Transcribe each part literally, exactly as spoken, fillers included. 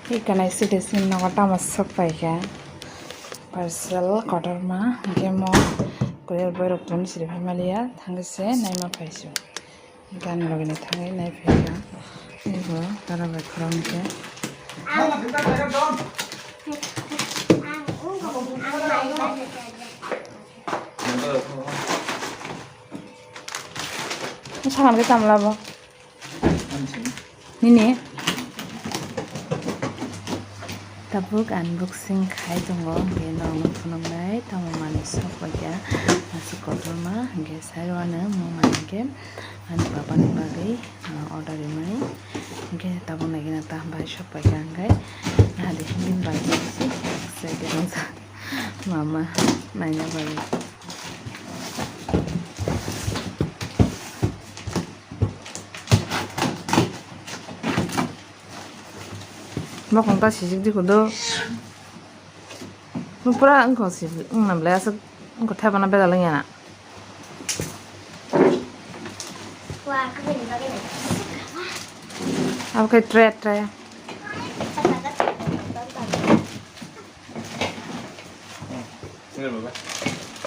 Ikanai side sin nogo tamo sok paikha. Parcel kotorma, hwnkhe mo courier boy rok tun siri phai maliya, thangwi se naima phaisu. Gan logini thangwi nai phaikha. Ego tara bai khorang khe. Sakan khe tamo labo. Nini? Tabuk unboxing khai tongo, hwnkhe norokno phunuknai tamo manwi sok paikha, aswk kotorma, hwnkhe saiwano mo manwi khe ani babani bagwi, ah, order rwmani, hwnkhe tabuk naikhe na ta bai sok paikha, hwnkhe nahadi bini bagwi se, se khe mama naina bagwi. Bokong ta sijik di kudu. Nung pura wngkho si, wng nam le aswk wngkho thepana beda lengya na. Abo khe tre, tre.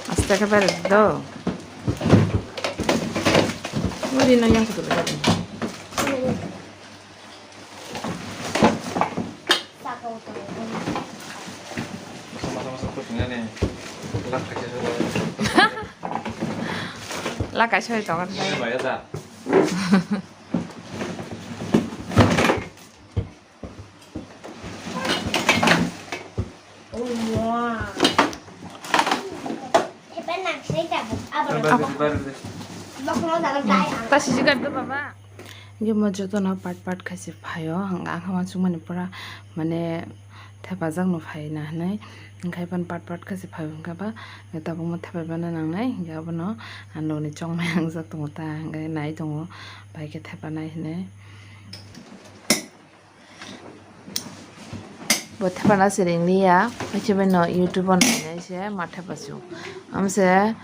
Aste khe bere do. Uri no yang kudu le. Masa masa kuchung ya ni. Lak kaisa. Lak kaisa tongan. Ini bayar dah. Ta sijik gat do baba. Hingke mo jotono part part khaise phaio, hingke ang khe uansukmani pura mane thepajakno phaina hinui, hingke aphano part part khaise phaio, hingke ba tabukno thepaibana nangnai, hingke abono ang nokni chongmai wngjak tongo ta, hingke nai tongo bai khe thepanai hinui. Bo thepana se ringli ya, haikhe bai no YouTube o nainai se ma thepa su. Am se,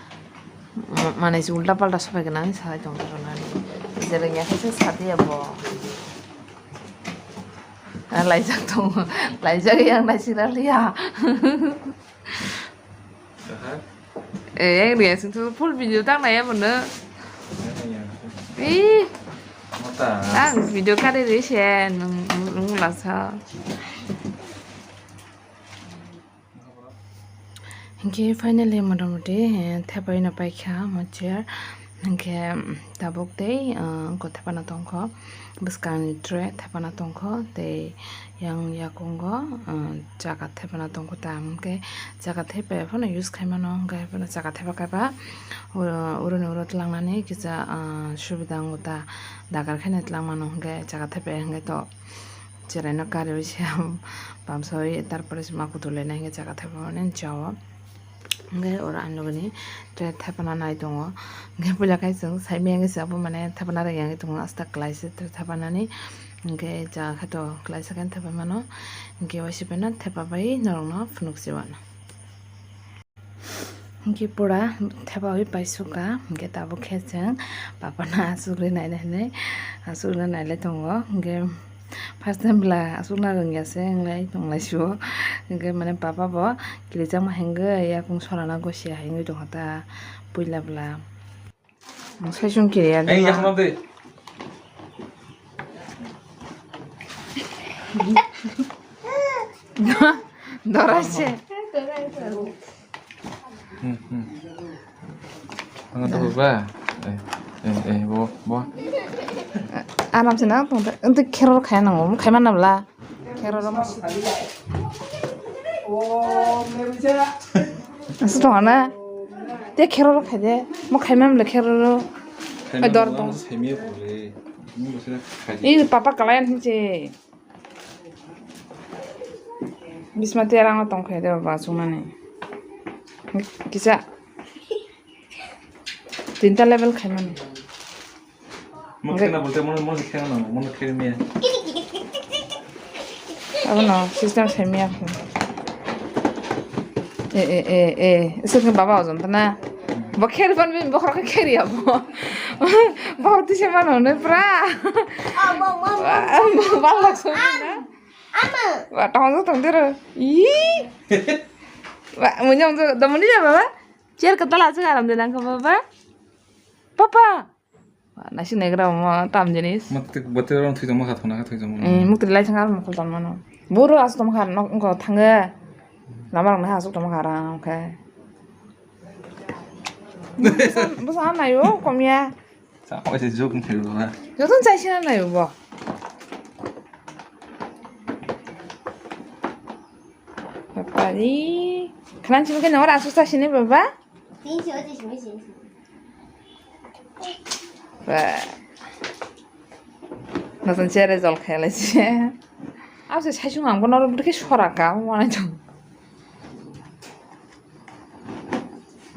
m-, manui se ulta palta sopai gana sa tong thoro nani. Je ringya khe se sadi ya bo. Ah, laijak tongo, laijak yang nai sira liya. Aha. Eh, yang dia sentuh full video tang nai ya bono. Yang, yang. Ih. Mata. Ang video kari ri se nung, nung, nung lasa. Hingke finally motamoti, eh, thepai no paikha mo chair. Hingke, mm, tabuk tei, ah, wngkha thepana tongkho, bwskangni tray thepana tongkho, tei yang yakungo, ah, chaga thepana tongkho ta, hingke chaga thepai phano use khaimano, hingke phano chaga thepa kaipa, uro, uroni uro tlangnani kisa, ah, subida wngkha ta, dagar khaina tlangmano, hingke chaga thepai hingke to cheraino kariwi se bamsoi, tarpore se ma kuthulai na hingke chaga thepa mani jao. Hingke oro ang nugini tray thepana nai tongo. Hingke puila khe chwng saimanya wngwi se abo mane thepana rwngya wngwi tongo, asta kwlaisa tray thepanani. Hingke jaga khe to kwlaisa khe thepai mano. Hingke waisa phano thepa bai norokno phunuk se uanw. Hingke pura thepawi paisuka. Hingke tabuk khe chwng papano asugwi nainai hinui asugna nailai tongo. Hingke first time bwla asugna rwngya se wnglai tonglai sio. Hingke mane papa bo kilijakma hingke yakung sorana gosia hingwi tongkha ta puila bwla. Saichung kiriya. Ei, yakma de. Dora se. Hmm, hmm. Ang to ba. Eh, eh, eh, bo, bo. Aram se na, tong ta, ente kheror khaya nango, khaima nabla. Kheroro mo si. Asu tong na. Te kheroro khai de. Mo khai mam le kheroro. Khai dor tong. Ih, papa kalayan hinche. Bisma te rang tong khai de baba sung nani. Kisa. Tinta level khai mani. Mo khena bolte mo, mo khena no, mo khena miya. Abo no, system se miya. Eh, eh, eh, eh. Ese ke baba ojon ta na. Bo kheri pan bin bo khoro kheri abo. Bo ti se mano ne pra. Bal lak so na. Wa, tong tong tero. Ih. Wa, munyong tu, domoni ya, baba? Chair kata la, aram de nang, baba? Papa. Wa, nasi negra mo, tam jenis. Mati, bati orang thui tong ma kha, thona kha thui tong ma. Eh, mukti lai sang ar mukul tong mano. Boro as tong kha, nok, ko thange. Lama rong na asuk tong kha, rang, okay. Busa, busa na yo, komia. Sa ko se joke ni thegu ha. Joto chai sina na yo bo. Baba ni. Khana chim ke nora asu sa sini baba? Tin si oti simi sini. Ba. Nasan chere jol khailai se. Asu sai sung ang bono bwrwi khe sora ka, mo nai thung.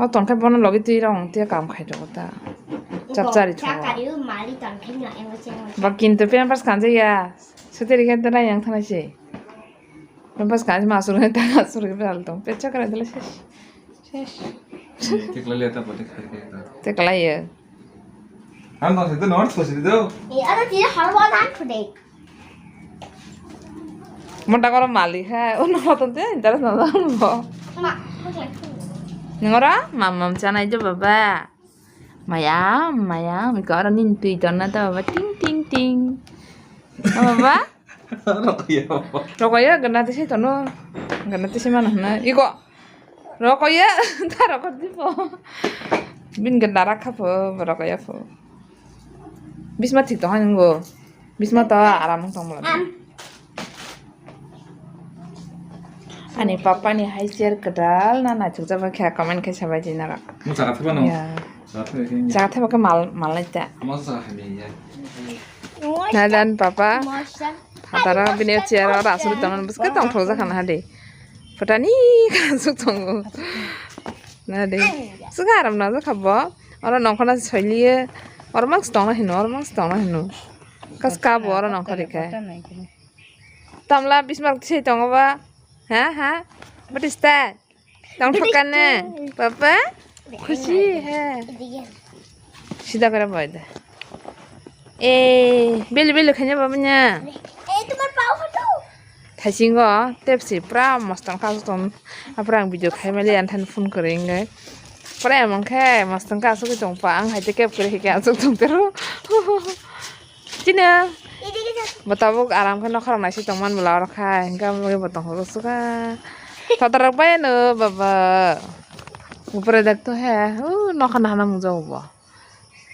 O tongkhe bono logi twi rong twi kam khai tongo ta. Chap chari thung. Ba kintu pampers kanjak ya. Soteri khe ta nai yang thana se. Pampers kanjak ma asur ta asur ke bal tong. Pecha kare dele ses. Ses. Tikla le ta bote khai ke ta. Tikla ye. Ang tong se to north ko se do. E ara tira harwa dan phude. Monta koro malik hai, uno hoton te interest na jang bo. Ma, ningora mam mam chanai jo baba. Mayam mayam, iko oro nin twi tonna ta baba, ting ting ting. O baba? Rokoya baba. Rokoya gana te se tono, gana te se mana hna. Iko. Rokoya, ta rokor di po. Bin ganda rakha po, rokoya po. Bisma thik tong hai nungo. Bisma to aram wng tong mala. Am. Ani papa ni hai chair kedal na na chukjak khe comment khe sabai di nara. Mo chaka theba no. Ya. Chaka theba ke mal mal nai ta. Mo chaka hai ya. Nadan papa. Hataro bini chair oro asuri tongo, bwswk tongthokjak kha naha de. Phatani kasuk tongo. Naha de. Swkang aram najak kha bo. Oro nongkhorna soiliye. Oro mangsi tongna hino, oro mangsi tongna hino. Kaska bo oro nongkhor rikha. Tamla bismark se tongo ba. Ha, ha. What is that? Tong thokane, papa? Khushi hai. Sida kore boy da. Eh, belu belu khanya baba nya. Eh, tumar pao photo. Thaisingo tepsi pura mostan ka asuk tong. Apura ang video khai mali an than phone kore ingai. Pura emang khe mostan ka asuk tong pa ang hai te kep kore hike asuk tong tero. Chini. Bo tabuk aram khe nokha rok naisik tongmani bwla oro khai, hingke amo bagwi bo tongthok suka. Thotor rok bai no baba. Upre dekto he, uh, nokha nahana mungjago bo.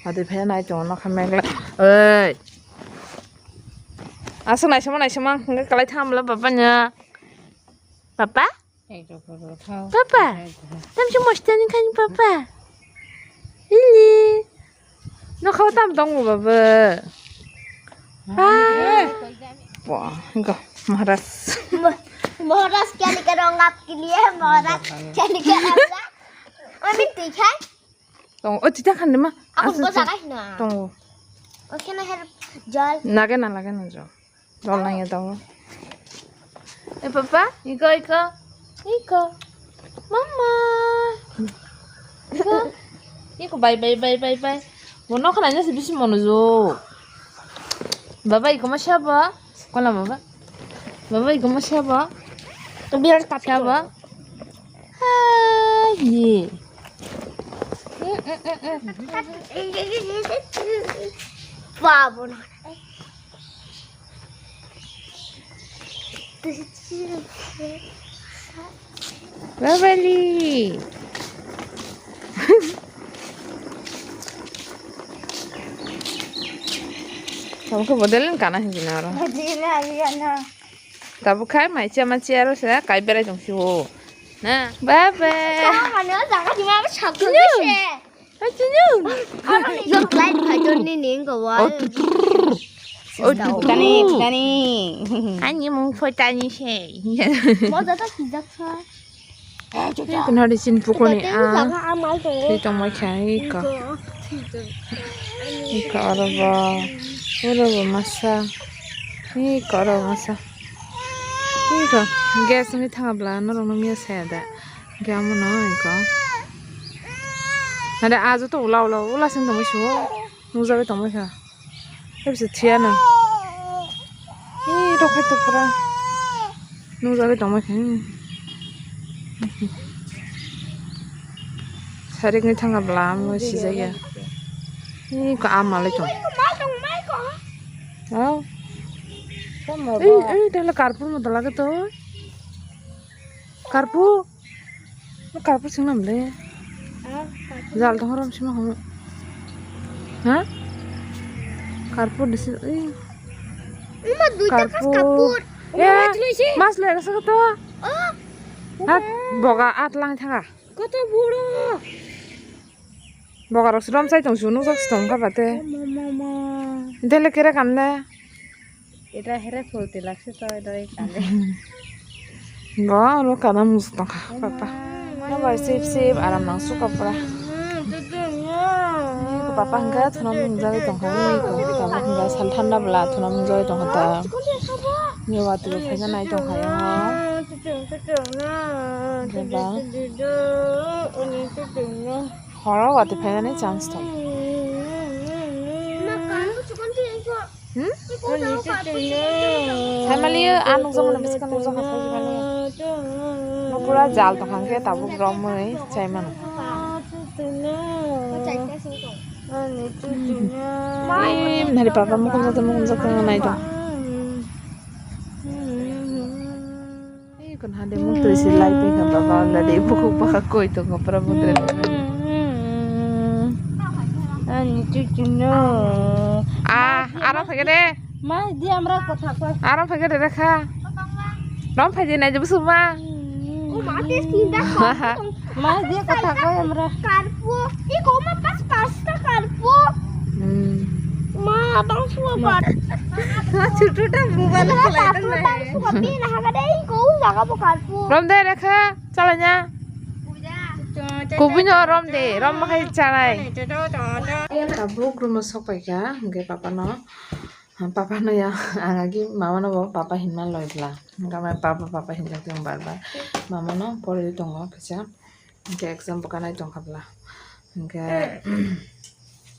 Adi phai nai tongo nokha megla. Oi. Aswk naisima naisima hingke kalai thang bwla baba nya. Papa? Papa, tamsi mostani khani papa. Lili. Nokha o tam tongo baba. Ah. Wah, go, Maharaj. Maharaj kya likha rong aap ke liye, Maharaj kya likha rong aap. Mami, tui khai? Tongo, o tita khan de ma. Ako asu bo tu jaga hina. Tongo. O khena her jol. Lage na, lage na jol. Dol nang ya tongo. Eh, papa, iko, iko. Iko. Mama. Iko. Iko, bye, bye, bye, bye, bye. Bo nokha nanya se bisi mono jo. Baba, iko ma sabo. Kola baba. Baba, iko ma sabo. Biar tapi sabo. Hai. Ye. Babo na. Babali. Kamu ke model kan kana hinjina aro. Model na iya na. Tabuk khai mai cha ma cha aro se kai berai tong si ho. Na, bye bye. Sama mana jaga di mana sakit sih? Hai, chini. Yo, flight fighter ni ning ko wa. Oh, tu, tu, tu. Oh, tu, tu. Tani, tani. Ani mung phoi tani se. Mo da ta kijak sa. Ni kun hari sin pukoni a. Ni tong mai kha, iko. Iko aro bo. Oro bo masa. Iko aro masa. Iko. Gas ni thang bla no rong no mi sa da. Iko amo no iko. Nare ajo to ula ula ula sing tongmai sio. Nukjagwi tongmai kha. Tei bisa thiyano. Ee, rok hai to pura. Nukjagwi tongma khe. Sarikni thangna bwlam sijak ya. Ih, ko ama lai tong. Mai tong, mai tong. Oh. Tamo Ei, ba? Ei, dala karpur mo dala ke to. Karpur. Karpur sing nam le. Ah, karpur. Jal tong rom sima hong. Ha? Karpur disi, ei. Uma duita kas Karpur. Kapur. Uma Ya, mas loise. Mas le rasa to. Oh. Ha, boga at lang thanga. Koto buro. Boga rok srom sai tong su nung sak tong ka bate. Mama, mama. Dele kere kam ne. Ita here phul tilak si to ita kane. Bo ro kana mus tong ka papa. Mama, Nabai sip sip aram nang su ka pura. Mama, tutu, mama. Ko papa hingga thuna mung jagwi tong ka ni ko. Papa hingga sal thanda bla thuna mung jagwi tong ka ta. Ni wati ro phaina nai tong ka ya. Tutu, tutu, na. Baba. Tutu, tutu, tutu. Horo wati phainani chance tong. Hmm? Phaimaliyo, ah, nukjakmani bwskango nukjakha phaimaliyo. No pura jal tongkha khe tabuk romwi chaimano. Mai, nari papa mukhum jakha, mukhum jakha nai tong. Ei, kon hade muk twi si lai phi kha baba, already bukhuk bwkha koi tongo pura muk twi. Ani chuchu no. Ah, aro phai de. Ma di amra kotha koi. Aro phai de rekha. Rom phai de nai je busuma. O ma te sinda kha. Ma di kotha koi amra. Karpu. Iko ma pas pasta karpu. Hmm. Ma, bang suwa kar. Chutu ta mobile ko lai ta nai. Suwa pi na haga dei ko jaga bo karpu. Rom de rekha, chalanya. Kubui no rom de, rom makhai chanai. Tabuk room o sok pai kha, hingke papa no. Papa no ya, ang agi mama no bo papa hinma loi bla. Hingke papa, papa hinjak tong bar bar. Mama no poroi tongo kisa. Hingke exam bo kanai tongkha bla. Hingke,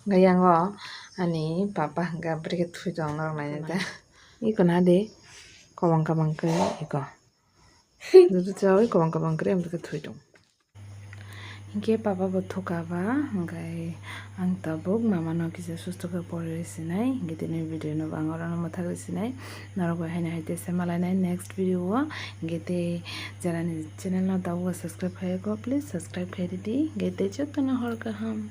hingke yango ani papa hingke bwrwi khe thwi tong norok nainai ta. Iko na di, kobang kabang khe iko. Joto chawi kobang kabang khe bwrwi khe thwi tong. Hingke papa bo thuka ba, hingke ang tabuk mama no kisa susto khe poroi sinai, hingke tini video no bo ang oro no mwthagwi sinai. Norok bai haino hai teisa malainai next video o, hingke tei Jara ni channel no tabuk subscribe khaiyako, please subscribe khai didi. Hingke tei jotono hor kaham.